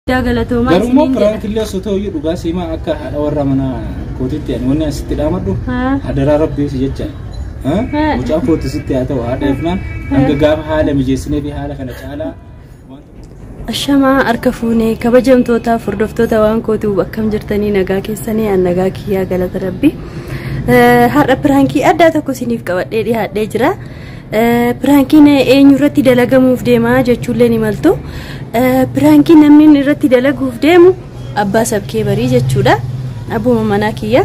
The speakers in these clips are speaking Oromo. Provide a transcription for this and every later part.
Guddaa galatoomaa Garuu immoo isiniin jedha. piraank illee osoo ta'u iyyuu dhugaa siimaa akka haadha warra mana kootitti ani wanni asitti dhaamadhu Haa. hadaraa rabbii si jecha. Haa. Mucaa kootti sitti haa ta'u haadha ifnaan hanga gaafa haala mijeessinee fi haala kana caalaa. Ashamaa harka fuunee kabajamtootaaf hordoftoota waan kootuu akkam jirtanii nagaa keessanii an nagaa kiyyaa galata rabbi. Har'a piraankii addaa tokko isiniif qabadhee dhiyaadhee jira. Piraankiin eenyu irratti dalagamuuf deema jechuullee ni maltu. Piraankii namni irratti dalaguuf deemu abbaa sabkee barii jechuudha. Abbuma manaa kiyya.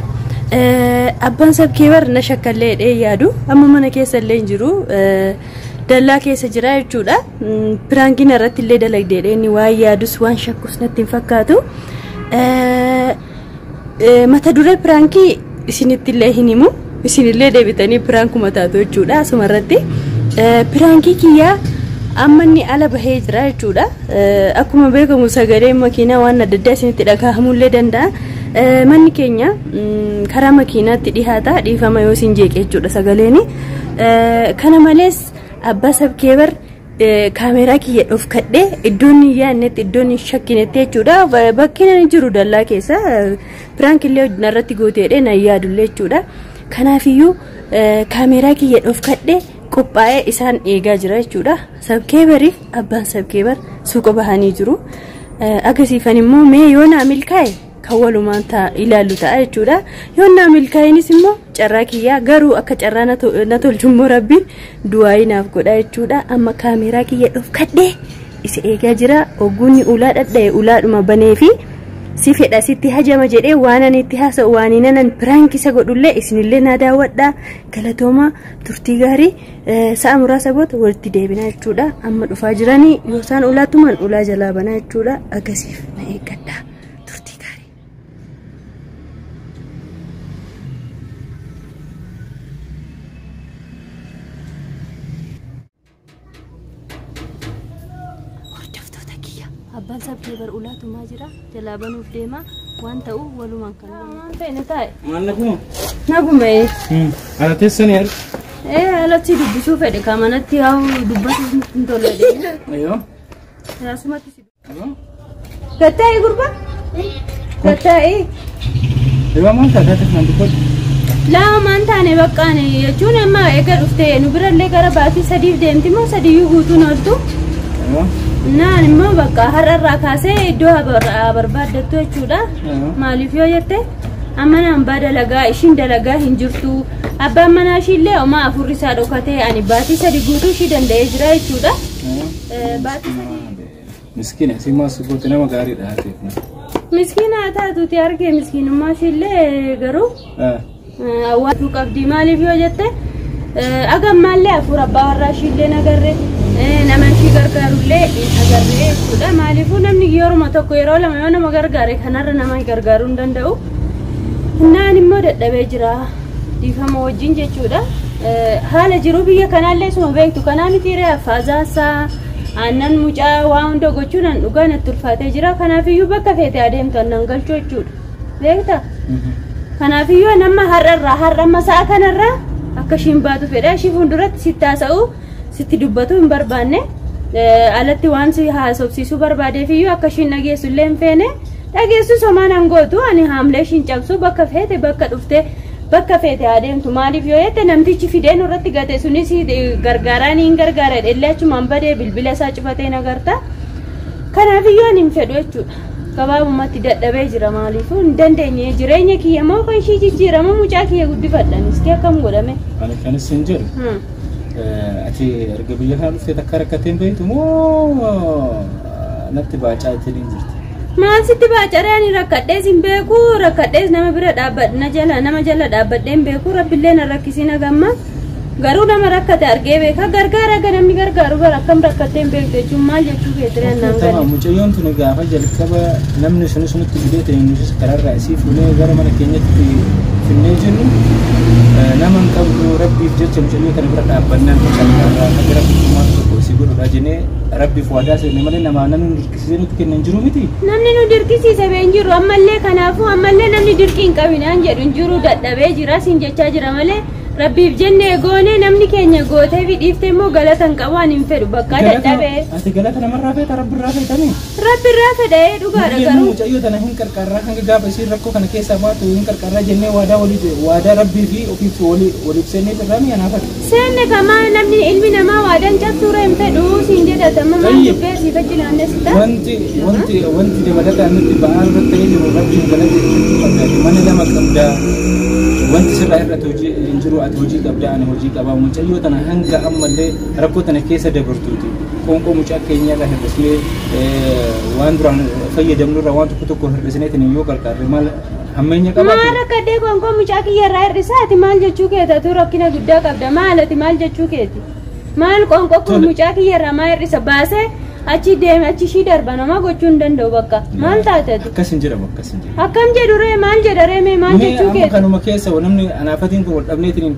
Abbaan sabkee bar na shakkallee jedhee yaadu amma mana keessa illee hin jiru. Dallaa keessa jira jechuudha. Piraankiin irratti illee dalagdee inni waan yaadus waan shakkus natti hin fakkaatu. Mata duree piraankii isinitti illee hin himu. Isinillee deebitanii piraankuma taatu jechuudha asuma irratti. Piraankii kiyyaa amma inni ala bahee jira jechuudha. Akkuma beekamu sagaleen makiinaa waan adda addaa isinitti dhagahamullee danda'a. Manni keenya karaa makiinaatti dhihaata dhiifama yoo isin jeeqe jechuudha sagaleeni. Kana malees abbaa sabkeebar kaameeraa kiyya dhofkadhee iddoon hin yaadnetti iddoon hin shakkinetti jechuudha. Bakki inni jiru dallaa keessa piraankillee narratti gooteedhe nan yaadullee jechuudha. Kanaafiyyuu kaameeraa kiyya dhofkadhee qophaa'ee isaan eegaa jira jechuudha. Sabkeebariif abbaan sabkeebar suuqa bahanii jiru. Akkasiifan immoo mee yoo naa milkaa'e kan walumaan ilaallu ta'a jechuudha. Yoo naa milkaa'inis immoo carraa kiyyaa garuu akka carraa na tolchu immoo rabbiin du'aayii naaf godha jechuudha. Amma kaameeraa kiyya dhofkadhee isa eegaa jira. Ogguunni ulaa dhadha'e ulaadhuma banee fi si fedha sitti hajama jedhee waan ani itti haasa'u waan inni nan piraank isa godhullee isinillee naa daawwadha. Galatooma turtii gaarii sa'a muraasa booda walitti deebina jechuudha. Amma dhufaa jiranii yoo isaan ulaa tuman ulaa jalaa banaa jechuudha. Akkasiif na eeggadha. Turtii gaarii. Hordoftoota kiyya abbaan sabkee bar ulaa tumaa jira jalaa banuuf deema waan ta'u walumaan kan waan feene taa'e. Maal naguma? Naguma ee. Ala teessanii har'a. Ee alatti dubbisuu fedhe ka manatti haa dubbatuuf hin tolle deema. Ayyoo. Asumatti si. Gattaa'ii gurba. Gattaa'ii. Yoo maal taatee kan dubbatu? Lama maan taane baqqaane jechuun amma eega dhuftee nu birallee gara baatii sadiif deemti moo sadiyyuu guutuun ooltu. Naan immoo bakka har'arraa kaasee iddoo haa barbaaddattu jechuudha. Maaliif yoo jette amma naan baa dalagaa ishiin dalagaa hin jirtu. Abbaan manaa ishiillee homaa afurri isaa dhokatee ani baatii sadi guutuu ishii danda'ee jira jechuudha. Baatii sadi. Miskiina si maas goote nama gaariidha haatiif. Miskiina haa taatuuti argee miskiinummaa ishiillee garuu hawwaatu qabdi maaliif yoo jette agammaallee hafuura abbaa warraa ishiillee nagarre nama ishii gargaarullee hin agarre jechuudha. Maaliifuu namni yeruma tokko yeroo lama yoo nama gargaare kanarra nama gargaaruu hin danda'u. Naan immoo dadhabee jira dhiifama wajjin jechuudha. Haala jiruu biyya kanaallee suma beektu kanaa miti ree faazaansaa aannan mucaa waa hunda gochuun an dhugaa natti ulfaatee jira. Kanaafiyyuu bakka feete adeemtu annan galchuu jechuudha. Beektaa? Kanaafiyyuu nama har'arraa har'a amma sa'a kanarraa akka ishiin baatu fedha. Ishii fuulduratti sitti haasa'u sitti dubbatu hin barbaanne. Alatti waan si haasofsiisuu barbaadeefiyyuu akka ishiin dhageessu illee hin feene. Dhageessu somaan an gootu ani haamlee ishiin cabsu bakka feete bakka dhufte bakka feete adeemtu maaliif yoo jette namtichi fidee nurratti gate sunis gargaaraa ni hin gargaara illee achumaan badee bilbila isaa cufatee nagarta. Kanaafiyyuu ani hin fedhu jechuudha. Gabaabumatti dadhabee jira maaliifuu hin dandeenye jireenya kiyya moo kan ishii jijjiirama mucaa kiyya guddifadha miskii akkam godhame. Ani kanis hin jedhu. Ati erga biyya kana dhuftee takka rakkatee hin beektu moo natti baacaa ittiin hin jirti? Maal sitti baacaree ani rakkadhees hin beeku rakkadhees nama bira dhaabbadhe na jala nama jala dhaabbadhee hin beeku rabbillee na rakkisiin hagamma garuu nama rakkate argee beeka gargaara aga namni gargaaru bara akkam rakkattee hin beektu jechuun maal jechuu keetiree naan Tama galle. mucayyoon tuni gaafa jalqaba namni sunis nutti fidee ta'e nutis karaarraa isii fuunee gara mana keenyatti finnee jennu nama hin qabnu rabbiif jecha mucayyoo kana bira dhaabbannaan mucaan gara tokkummaa tokko isii godhudha jennee rabbiif waadaa seenne malee namaa namni nu dirqisiisee nutti kennan jiru miti. Namni nu dirqisiise bee hin jiru ammallee kanaafuu ammallee namni dirqii hin qabinaan jedhu hin jiru dadhabee jira siin jechaa jira malee Rabbiif jennee goone namni keenya gootee fi dhiiftee immoo galata hin qabu ani hin fedhu bakka dadhabee. Ati galata namarraa feeta rabbirraa feetanii? Rabbirraa fedhee dhugaadha garuu. Mucayyoo tana hin qarqarraa hanga gaafa isiin rakkoo kana keessaa baatu hin qarqarraa jennee waadaa walii waadaa rabbii fi ofiif walii waliif seennee jirraa mi anaafati. Seenne kamaa namni ilmi namaa waadaan cabsuura hin fedhu siin jedhata amma maal dubbee siif achi naannessita. Wanti dabalataan nutti ba'aa irratti ta'ee jiru rabbiin galata jechuu qabda. Mana lama qabdaa. Wanti sirraa irratti hojii hin jiru ati hojii qabdaa ani hojii qabaa mucayyoo tana hanga ammallee rakkoo tana keessa dabartuuti. Qoonqoo mucaa keenya irraa hir'isnee waan duraan fayyadamnu irraa waan tokko tokko hir'isneetiin yoo qarqaarre maal hammeenya qabaatu? Maal rakkadhee qoonqoo mucaa kiyya irraa hir'isaa ati maal jechuu keeti rakkina guddaa qabda maal ati maal jechuu keeti? Maal qoonqoo kun mucaa kiyya irraa maal hir'isa baasee achi deeme achi ishii darba nama gochuu hin danda'u bakka maal taate ati? Akkas hin jedhamu akkas hin jedhamu. Akkam jedhu ree maal jedha ree mee maal jechuu keeti? Kanuma keessa namni anaafatiin kun wal dhabneetiin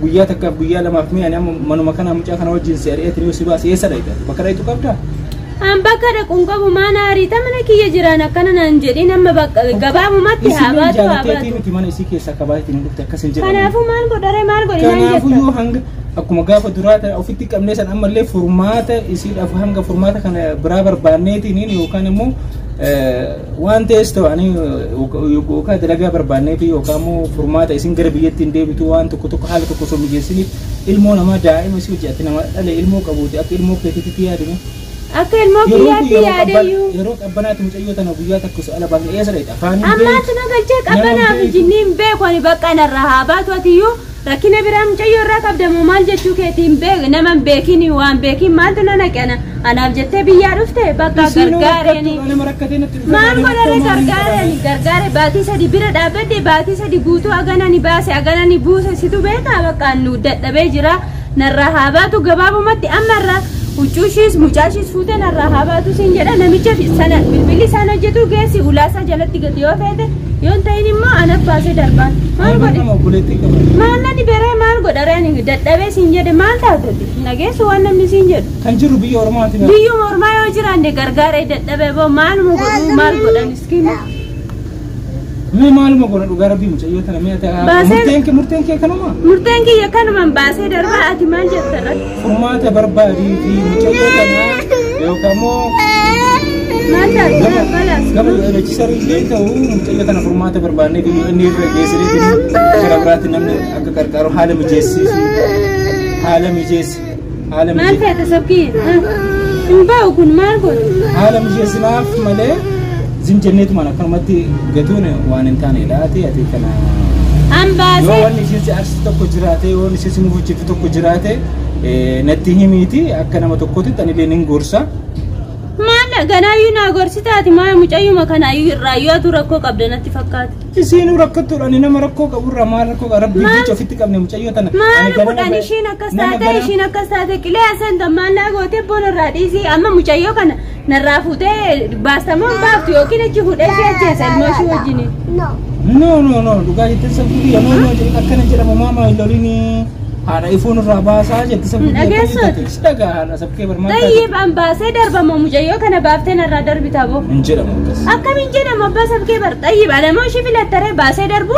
guyyaa takkaaf guyyaa lamaaf mi'a ani amma manuma kana mucaa kana wajjin si ari'eetiin yoo si baase eessa dhaqxa? Bakka dhaqxu qabdaa? An bakka dhaqu hin qabu maan ariita mana kiyya jiraan akkana naan jedhiin amma bakka gabaabumatti haa baatu haa baatu. Miti mana isii keessaa akka baateetiin hin dhufte akkas hin jedhamu. Kanaafuu maal godha ree maal godhi naan jetta? Kanaafuu yoo hanga akkuma gaafa duraa ta'e ofitti qabnee san ammallee furmaata isiidhaaf hanga furmaata kana biraa barbaanneetiin yookaan immoo waan ta'es ta'u ani yookaan dalagaa barbaannee fi yookaan immoo furmaata isin gara biyyatti hin deebitu waan tokko tokko haala tokko osoo mijeessiniif ilmoo namaa daa'ima isii hojii ati nama dhale ilmoo qabuuti akka ilmoo keetiitti yaadime. Akka ilmoo kiyyaatti yaadeyyuu. Yeroo qabbanaatti mucayyoo tana guyyaa takka osoo ala baafne eessa dhaqxa afaan hin beeku. Ammaatti na galchee qabbanaaf jinni hin beeku ani bakka narraa haa baatu atiyyuu. Rakkina biraa mucayyoo irraa qabdamu maal jechuu keeti hin beeku nama hin beekin waan beekin maaltu na naqana anaaf jettee biyyaa dhufte bakka gargaareen maal godhare gargaareen gargaare baatii sadi bira dhaabbadde baatii sadi guutuu aganani baase aganani buuse situ beekaa bakka nu dadhabee jira narraa haa baatu gabaabumatti ammarraa huccuu ishiis mucaa ishiis fuute narraa haa baatu siin jedha namicha sana bilbilli isaan hojjetu geessi ulaasaa jalatti gadi yoo feete yoo hin ta'in immoo anaaf baasee darbaan maal godhe maal nani beree maal godha ree ani dadhabee siin jedhe maal taatoti nageessu waan namni siin jedhu. Kan jiru biyya ormaati. Biyyuma ormaa yoo jiraanne gargaaree dadhabee boo maaluma godhuu maal godhan iskiima. Mee maaluma godha dhugaa rabbii mucayyoo tana mee murteen kee kanuma? Murteen kiyya kanumaan baasee darbaa ati maal jetta irratti? Furmaata barbaadii fi mucayyoo tana yookaan immoo maal taate kalaas. Gama yaadachiisaa illee ta'u mucayyoo tana furmaata barbaadnee fi inni irra geessinee gara biraatti namni akka qarqaaru haala mijeessiisu haala mijeessi haala Maal feete sabkii? Hin ba'u kun maal godhu? Haala mijeessinaaf malee zim jenneetumaan akkanumatti gatuun waan hin taanedha ati ati kana. An baasee. Yoo wanni isheen si aarsitu tokko jiraate yoo wanni isheen si mufachiiftu tokko jiraate natti himiiti akka nama tokkootti ani illee nin gorsa. Maal ganaayyuu naa gorsitaati maal mucayyuma kanaayyuu irraayyuu atu rakkoo qabda natti fakkaata. Isiinuu rakkattuudha ani nama rakkoo qaburraa maal rakkoo qaba rabbii jecha ofitti qabne mucayyoo tana. Maal kudhan ishiin akkas taate ishiin akkas taate qilee asan maal naa gootee boona irraa dhiisii amma mucayyoo kana narraa fuutee baastamoo hin baaftu yookiin achi fuudhee ishee ajjeesa ilmoo ishee wajjiniin. No no no dhugaa jettee sabuu biyya no no jedhin akkana jedhamu maama hin lolinii haadha ifuun irraa baasaa jette sabuu biyya Dhageessuuti. Si dhagaa haadha sabkee barmaata. Tayyib an baasee darbama mucayyoo kana baaftee narraa darbita boo. Hin jedhamu akkas. Akkamiin jedhamu abbaa sabkee bar tayyib alamoo ishii filattaree baasee darbu.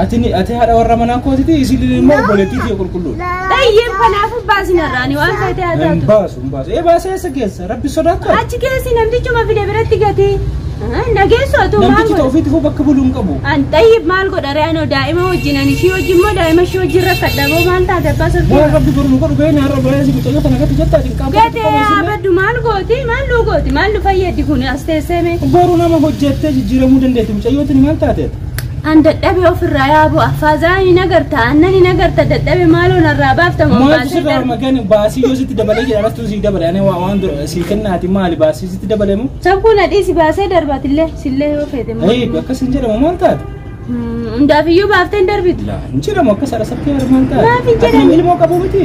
Ati haadha warra manaa kootiti isin immoo obboleettii kee qulqulluudha. Tayyib kanaafuu baasi narraa ni waan feete haa Hin taatu. baasu hin baasu. Ee baasee eessa geessa rabbi sodaattu. Achi keessi namtichuma fide biratti gatii. Nageessu atu maal Namtichi godha? ofiitti fuu bakka buluu hin qabu. An tayyib maal godha ree anoo daa'ima wajjin ani ishii wajjin moo daa'ima ishii wajjin rakkadha boo maal taate abbaa sabkee? Waan rabbi godhu nu godhu gahee har'a baay'ee si mucayyoo kana gati jetta ati hin qabu. Gate abaddu maal gooti maal nu gooti maal nu fayyaddi kun as teessee mee? Boruu nama hojjettee jijjiiramuu dandeetti mucayyootni maal taateet? An dadhabee ofirraa yaaboo affaazaa hin agarta aannan hin agarta dadhabee maaloo narraa baafta moo Maaltu baasee sirraa darba? magan baasii yoo sitti dabalee jedha anattu sii dabale ani waan sii kennaati maali baasii sitti dabale moo? Sabkuu na dhiisi baasee darbaatillee sillee yoo feete moo? Ee akkas hin jedhamu maal taate? Hundaafiyyuu baaftee hin darbitu. Laa hin jedhamu akkas haadha sabkee maal taate? Maaf hin jedhamu? Ati ilmoo qabu miti?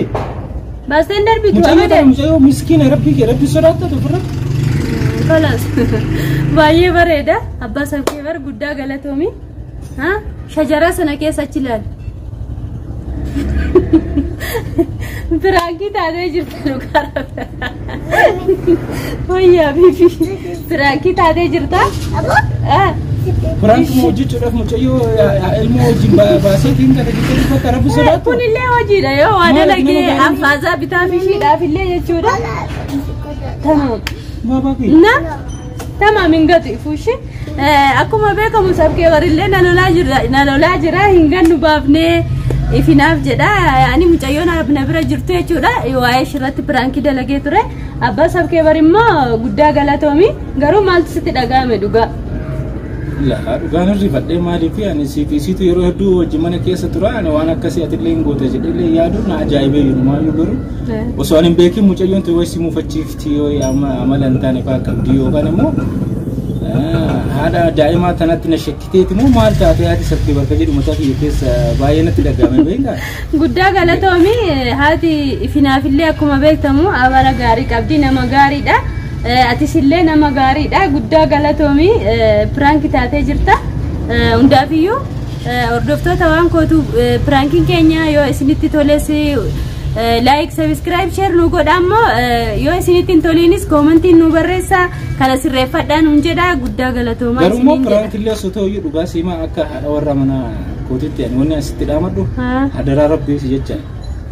Baastee hin darbitu Mucayyoo tana abadan. mucayyoo miskiina rabbii kee rabbi sodaattatu ofirratti. Kalaas baay'ee bareeda abbaa sabkee bar guddaa galatoomi. Shajara sana keessa achi ilaali. Piraankii taatee jirta dhugaa rabbi. Wayyaa biifi. Piraankii taatee jirta. Piraankii hojjechuudhaaf mucayyoo ilmoo wajjin baaseetiin kana jettee dubbatta rabbi sodaattu. Kunillee hojiidha yoo waa Maal dalagee nama gaarii? Alfaazaa bitaa fi ishiidhaaf illee jechuudha. Tamaam. Maa baaqii? Na tamaam hin gatu ifuushi. Akkuma beekamu sabkee warillee na lolaa jira na lolaa jira hin gannu baafnee ifinaaf jedha. Ani mucayyoo na bira jirtu jechuudha. Waa'ee ishirratti piraankii dalagee ture. Abbaa sabkee bar immoo guddaa galatoomi. Garuu maaltu sitti dhaga'ame dhugaa? Laa dhugaan hirrifadhee maaliif ani siif isiitu yeroo hedduu wajjin mana keessa tura ani waan akkasii atillee hin goota jedhee yaadu na ajaa'ibee jiru maayyuu garuu osoo ani hin beekin mucayyoon tu wayii si muufachiifti yoo amala hin taane fa'aa qabdi yookaan immoo haadha daa'imaa tanatti na shakkiteeti moo maal taate haati sabkee bakka jedhu mataa kiyya keessa baay'ee natti dhaga'ame beekaa. Guddaa galatoomi haati ifinaafillee akkuma beektamu amala gaarii qabdi nama gaariidha. Atisillee nama gaariidha. Guddaa galatoomi piraanki taatee jirta. Hundaafiyyuu hordoftoota waan kootu piraankiin keenya yoo isinitti toles like subscribe share nu godha ammoo yoo isinitti hin toliinis koomantiin nu barreessa kana sirreeffadhaa nuun jedha guddaa galatoomaa Garuu immoo isiniin jedha. piraankillee osoo ta'u iyyuu dhugaa siimaa akka haadha warra mana kootitti ani wanni asitti dhaamadhu Haa. hadaraa rabbii si jecha.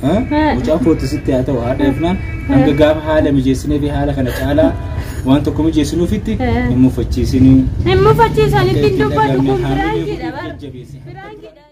Haa. Mucaa kootti sitti haa ta'u haadha ifnaan hanga gaafa haala mijeessinee fi haala kana caalaa waan tokko mijeessinuufitti Haa. hin mufachiisinii. Hin mufachiisan ittiin dubbadhu kun Haamilee piraankiidha bara. jajjabeessi. Piraankiidha.